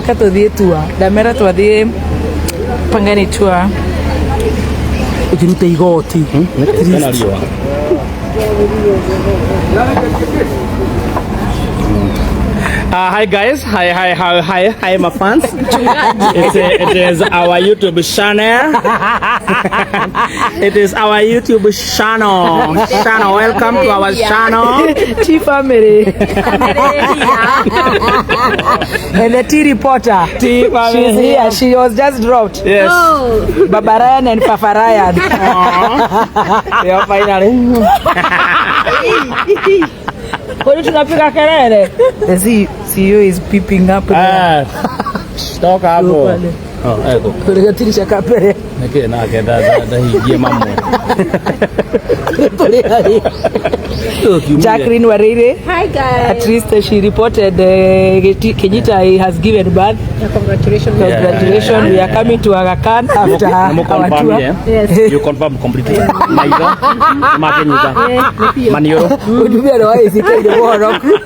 Moke tũthiĩ tour. Ndamera twathiĩ Pangani tour. Ũkĩrute igoti. Kwĩna riũa. Hi guys, hi hi hi hi hi my fans. It is our YouTube channel. It is our YouTube channel. Channel, welcome to our channel. T family. And the T reporter. T family. She's here. She was just dropped. Yes. Baba Ryan and Papa Ryan. Yeah, finally. Kwani tunapiga kelele? The CEO is peeping up there. Ah, toka hapo. Pale. Oh, ego. Kũrĩgatirisha kapere. Nĩkĩ nake ndahingie mamwe. Jacqueline Warire. Hi guys. At least she reported Kenyita has given birth. Congratulations. Congratulations. We are coming to Aga Khan after our tour. Yes. You confirm completely. Maitho makenyita maniũrũ. Mũtumia nĩ waĩcikaire mũhoroku.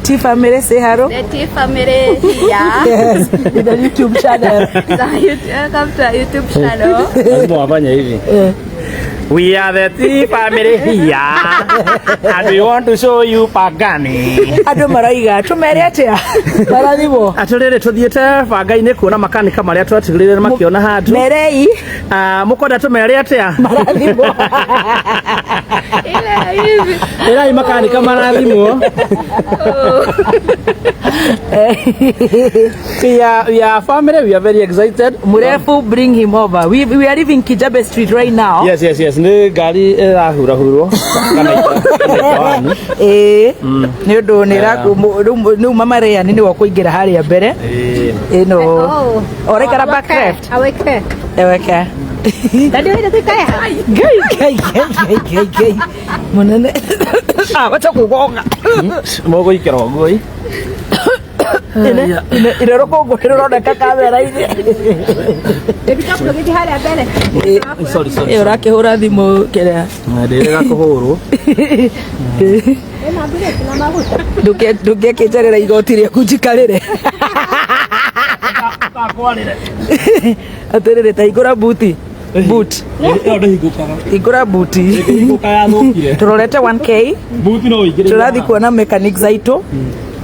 T family say hello. The T family here. Yes, with the YouTube channel. Welcome to our YouTube channel. Lazima wafanye hivi. We are the T family here and we want to show you Pangani. Andũ maroiga tũmere atĩa marathimwo. Atũrĩrĩ tũthiĩte banga-inĩ kuona makanika marĩa twatigĩrĩire makĩona handũ. Merei. Ah, mũkwenda tũmere atĩa? Marathimwo. Ile hivi. Ĩrai makanika marathimwo. We are family, we are very excited. Murefu, bring him over. We are leaving Kijabe Street right now. Yes. Nĩ ngari ĩrahurahurwo kana ita wani. Ĩĩ, nĩ ũndũ nĩ rĩu mama Ryan nĩwe ũkũingĩra harĩa mbere. Ĩno. Oh. Ũraikara back left. Aweke. Eweke. Dadi wewe tukae. Ngai ngai ngai ngai ngai ngai. Mũnene. Ah, wacha kũgonga. Mũgũikara ũguo ĩ. Ine rũkũngũ nĩ rũroneka kamera-inĩ. Baby top tugiti harĩa mbere. Sorry, sorry. Ĩ, ũrakĩhũra thimũ kĩrĩa. Ndĩrega kũhũrwo. Ena mbere na maguta. Ndũngĩakĩnjarĩra igoti rĩaku njikarĩre. Atĩrĩrĩ, ta hingũra buti. Boot. Ĩyo ndĩhingũkaga. Hingũra buti. Ĩhingũka yathũkire. Tũrorete 1K. Buti no ũingĩre. Tũrathiĩ kuona mechanic zaitũ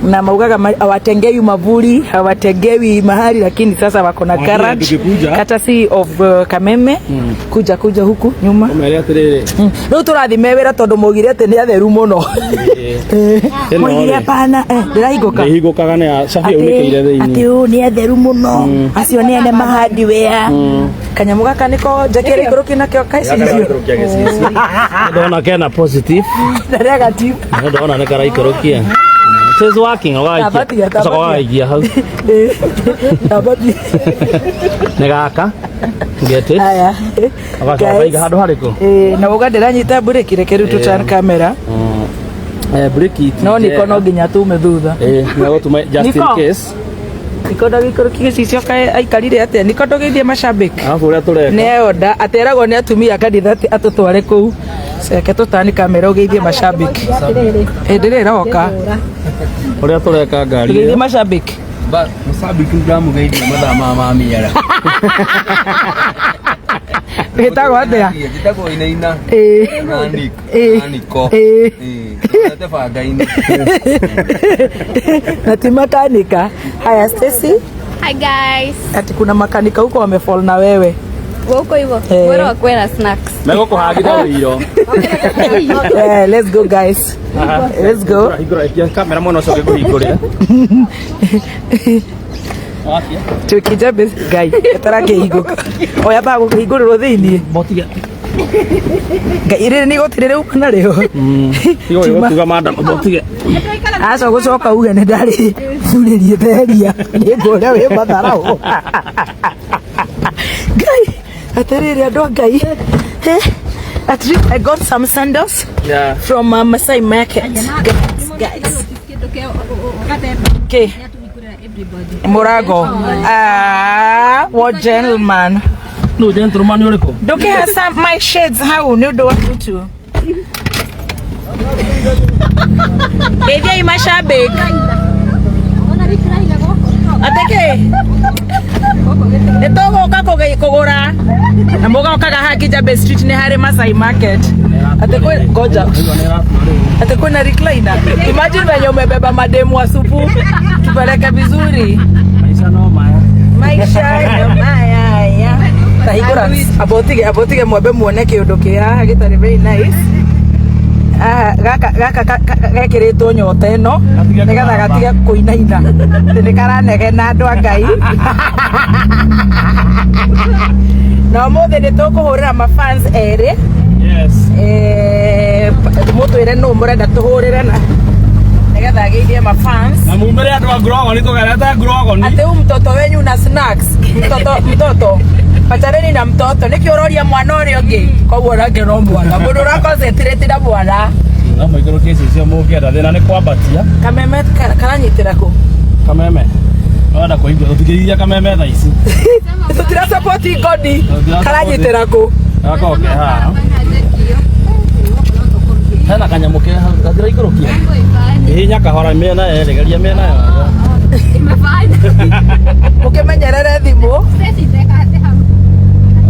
na maugaga hawatengewi mavuli, hawatengewi mahali, lakini sasa wako na Mwambie garage tukikuja. courtesy of Kameme. Kuja kuja huku nyuma. Ũmere atĩrĩrĩ. Rĩu tũrathiĩ me wĩra tondũ maugire atĩ nĩ atheru mũno. Ĩno Maugire rĩ. hapana, ndĩrahingũka. Ndĩhingũkaga nĩ ya cabi yaunĩkĩire Atĩ thĩinĩ. ũũ nĩ atheru mũno, acio nĩ ene mahardware. Kanyamũ gaka nĩko njakĩra ikũrũki nakĩo kaicicio. Ndona kena positive. Na negative. Ndona nĩ karaikũrũkia. It is working, ũgaikia. Tabatia, Ũcoka tabatia. ũgaikia hau. Tabatia. Nĩ gaka. Get it? Aya. Ũgacoka Guys. ũkaiga handũ harĩkũ? Ĩĩ, na uga ndĩranyita mburĩki, reke rĩu tũ turn camera. Breki ti No niko njega. no nginya tume thutha. Ĩĩ, nĩ gũtuma just in Niko. case. Niko ndagĩikũrũki gĩcicio kaĩ aikarire atĩa? Niko ndũgeithie macambĩki. Arabu ũrĩa tũreka. Nĩ oda ateragwo nĩ atumia a kanitha atĩ atũtware kũu. Reke tũtani kamera ũgeithie macambĩki. Hĩndĩ ĩrĩa ĩroka. Ũrĩa tũreka ngari Ũgeithie ĩyo. macambĩki. Mũcambiki ndamũgeithia mathaa ma mĩara. Wĩtagwo atĩa? Njĩtagwo Inaina. Ĩĩ. Na Nick. Ĩĩ. Na Niko. Ĩĩ. Ĩĩ. Tũrorete banga-inĩ. Na ti makanika. Haya Stacy, Hi guys. ati kuna makanika huko wamefall na wewe. Huko hivyo. Eh. Bora wakuwe na snacks. Megũkũhagithia wĩiro. Eh, let's go guys. Let's go. Hingũra ikia kamera mwena ũcio ngĩkũhingũrĩre. Wakia. Tukijabe ngai ĩtarakĩhingũka. Oya ba gũkĩhingũrĩrwo thĩiniĩ. Motiga. Ngai rĩrĩ nĩ igoti rĩrĩ uma narĩo. Tiga gũtuga mandama motige. Aca gũcoka uge nĩ ndarĩ thurĩrie theria nĩ ngũrĩa wĩ matharaũ. Ngai atĩrĩrĩ andũ a Ngai. Eh, at least I got some sandals from Masai Market. Guys, guys. Okay. Mũrango. Ah, what gentleman. Nũ gentleman ũrĩkũ? Ndũkĩhe some my shades hau nĩ ũndũ wa tutu. Geithiai macambĩki. Atĩ kĩ? Nĩ tũgũka kũgũra na mũgokaga haha Kijabe Street nĩ harĩ Masai Market. Atĩ kwĩ ngoja. Atĩ kwĩna recliner. Imagine venye umebeba mademu wa supu tupeleke vizuri. Maisha no maya. Maisha no maya ya. Tahingũra abotige abotige mwambe muone kĩũndũ kĩ haha gĩtarĩ very nice. Ah, gaka gaka gekĩrĩtwo nyota ĩno Gatige nĩgetha kũgamba. gatige kũinaina atĩ nĩ karanegena andũ a Ngai na ũmũthĩ nĩ tũkũhũrĩra mafans erĩ. Yes. Eh, mũtwĩre nũ mũrenda tũhũrĩre na nĩgetha ageithie mafans. Na mumĩre andũ a Ngurogoni tũgerete Ngurogoni. Ate huyu mtoto wenyu na snacks. Mtoto mtoto. Pachaneni na mtoto. Niki uroria mwana ũrĩa ũngĩ. Koguo nake no mwana. Mũndũ ũraconcentrate na mwana. No mũikũrũkie icicio mũngĩenda thĩna nĩ kwambatia. Kameme karanyitĩra kũ? Kameme. Ũrenda kũigua tũtingĩigithia kameme thaa ici. Tũtira support ngoni. Tũtira Karanyitĩra kũ? Gakorwo ke haha. Hena kanyamũ ke hau gatiraikũrũkia. Hihinya kahora mĩena yerĩ geria mĩena yothe. Mũkĩmenyerere thimũ.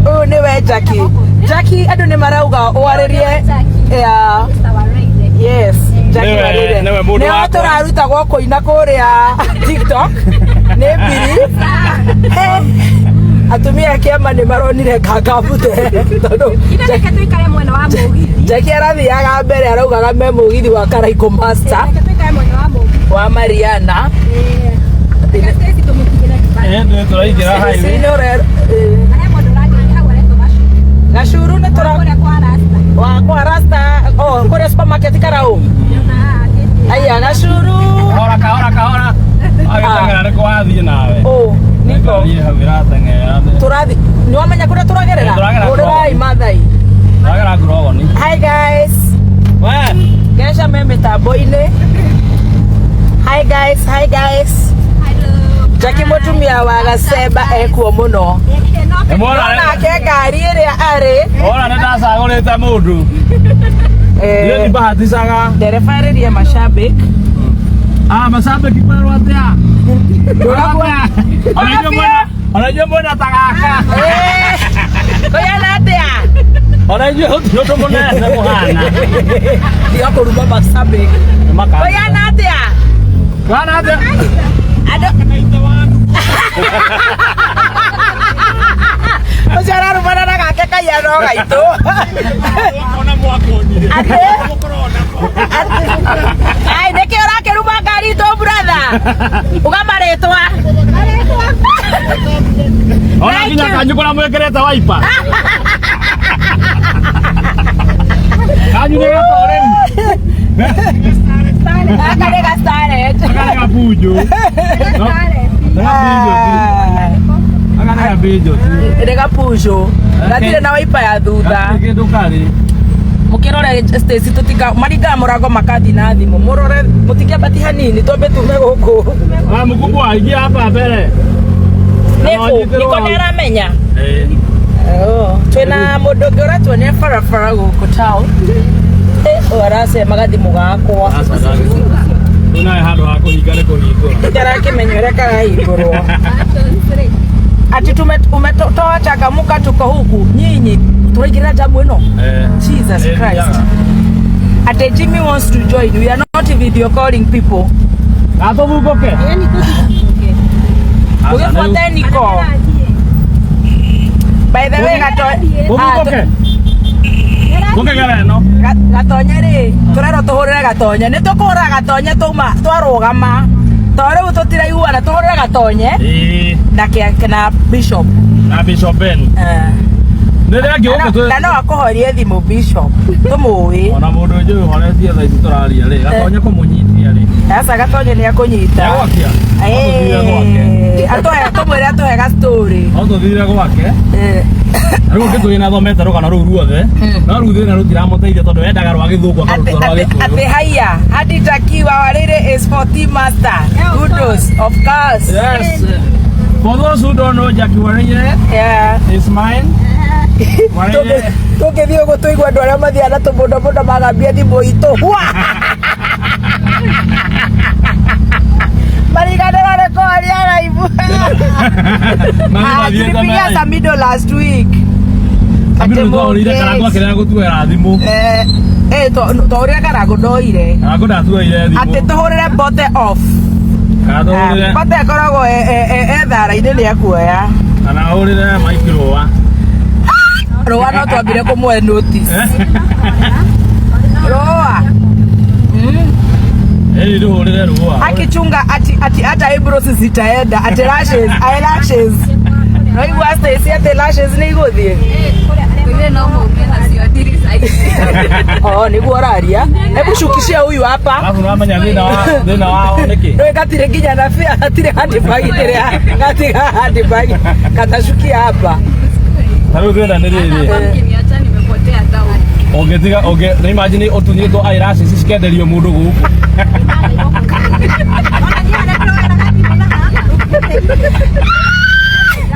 Ũyũ nĩwe Jackie. Jackie andũ nĩ marauga ũarĩrie. Yeah. Yes, Jackie Nĩwe- Warĩre. nĩwe mũndũ Nĩwe wakwa. tũrarutagwo kũina kũrĩa TikTok nĩ mbiri. He, atumia a kĩama nĩ maronire ngangabute tondũ Reke tuikare mwena wa mũgithi. Jackie arathiaga mbere araugaga me mũgithi wa Karaikũ Master Reke tuikare mwena wa mũgithi. wa Mariana. Reke Stacy tũmũkinyĩre kĩbanda. Ĩ nĩ tũraingĩra highway. Nĩ ũre- eh, Na he mũndũ ũrangeithia hau aretwo Gacuru. Gacuru nĩ tũra Kũrĩa kwa Rasta. wa kwa Rasta oh kũrĩa supermarket Karau. Ndĩrona haha akĩtie. Aya Gacuru. Kahora kahora kahora. Agĩteng'era nĩ kwathiĩ nawe. Oh, niko. Ngari hau ĩrateng'era. Tũrathi nĩ wamenya kũrĩa tũragerera? Ĩ, tũragera Hũrĩrai Maathai. Tũragera Ngurogoni. Hi guys. We. Gesha me mitambo-inĩ. Hi guys, hi guys. Hello. Jackie mũtumia wa Gacemba ekuo mũno. Nĩ mwona Nake ngari ĩrĩa arĩ Ora nĩ ndacagũrĩte mũndũ. Niĩ eh, ndibahaticaga. ndereba arĩrie mashabik. Ah, macambĩki kwerwo atĩa? Ona inyuĩ mwena ona inyuĩ mwena ta gaka. Eh, kũyana atĩa? Ona inyuĩ gũtirĩ ũndũ mũnene mũhana. Tiga kũruma mashabik. Kũyana atĩa? Kũhana atĩa? Andũ ũcio ararumana na gake kaiyano gaitũ. Atĩ? Ai, nĩkĩ ũrakĩruma ngari itũ brother? Uga marĩtwa. Ona Thank nginya you. kanyu kũrĩa mwĩkĩrĩte waipa. Kanyu nĩ gatoo rĩu. Gaka nĩ gastaret. Gaka nĩ gabunjũ. Nĩ gabunjũ tu. Gaka nĩ gabunjũ tu. Nĩ gabunjũ. Gatirĩ na waipa ya thutha. Gatirĩ kĩndũ karĩ. Mũkĩrore Stacy tũtika maringaga mũrango makathi na thimũ. Mũrore mũtikĩambati hanini twambe tume gũkũ. Ah, mkubwa ingia hapa mbele. Nĩkũ? Niko nĩ aramenya. Eh. Oh, twĩna mũndũ ũngĩ ũratuonia barabara gũkũ town. Eh, ũyũ aracema gathimũ gakwa. Sasa tunaye handũ ha kũhinga nĩ kũhingũra. Ndarakĩmenya ũrĩa karahingũrwo. Ati umetoa changamuka tuko huku nyinyi tũraingĩrĩra jamu ĩno. Eh. Jesus Eh, Christ. yeah. Ate Jimmy wants to join. We are not video calling people. Gatũthungũke. Ũgĩbuate Niko. By the way, gato Ũthungũke. Ũkĩgera ĩno. Gatonye rĩ, tũrerwo tũhũrĩre gatonye. Nĩ tũkũhũra gatonye twauma twarũgama. To rĩu tũtiraiguana tũhũrĩre gatonye Ĩĩ. na na Bishop. Na Bishop Ben. Eh. Nĩ rĩangĩ gũkũ Na no akũhorie thimũ Bishop. Tũmũĩ. Ona mũndũ ũyũ ũhoretie thaa ici tũraria rĩ, gatonye kũmũnyitia rĩ. Aca gatonye nĩ akũnyita. Egwakia. No tũthire gwake. Eh, atũhe tũmwĩre atũhe ga story. No tũthire gwake. Eh. Na rĩu ũngĩ nĩ athomete rũgano rũu ruothe. No rĩu thĩna rũtiramũteithia tondũ endaga rwa gĩthũngũ Ate, akaruta rwa ate, gĩkũyũ. ate haya hadi Jackie wa Warire is for team master. Kudos, of course. Yes. For those who don't know, Jackie Warire Yeah. is mine. Warire. Tũngĩthiĩ ũguo tũigue andũ arĩa mathiaga na tũbũndabũnda magambia thimũ itũ. Mariganĩrwo nĩ kũhoria raibu. Ah, tulipigia Samido last week. Samido twahũrĩire Karangũ akĩrega gũtuoera thimũ. Eh, eh, twaũrĩre Karangũ ndoire. Karangũ ndatuoire thimũ. Atĩ tũhũrĩre bote off. Kana tũhũrĩre Bote akoragwo e thara-inĩ nĩ ekuoya. Kana hũrĩre Mike Rũa. Rũa no twambire kũmũhe notice. Rũa. Ĩĩ ndũhũrĩre Rũa. Akichunga ati ati hata eyebrows zitaenda, ati lashes, eyelashes. Noigua Stacy ati lashes nĩ igũthiĩ. No maume nacio ndirica ici. Oh, nĩguo ũraria. Hebu shukishia huyu hapa. Alafu nĩwamenya thĩna wa thĩna wao nĩkĩ? Nĩ gatirĩ nginya na bia, gatirĩ handbag ĩrĩa gatiga handbag katashukia hapa. Ta rĩu thĩna nĩ rĩrĩ. Mkiniacha nimepotea town. Ũngĩtiga ũngĩ nĩ imagine ũtunyĩtwo eyelashes cikenderio mũndũ gũkũ.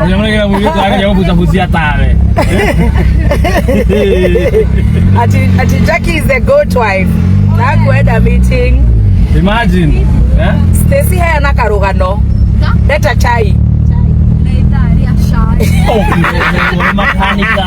Ũrĩa mũregera mũirĩtu ageria gũbucabucia tawe. Ati Jackie is the goat wife. Na kwenda meeting. Imagine. Eh? Stacy heana karũgano. Leta chai. Naitaria cai. Oh, makanika.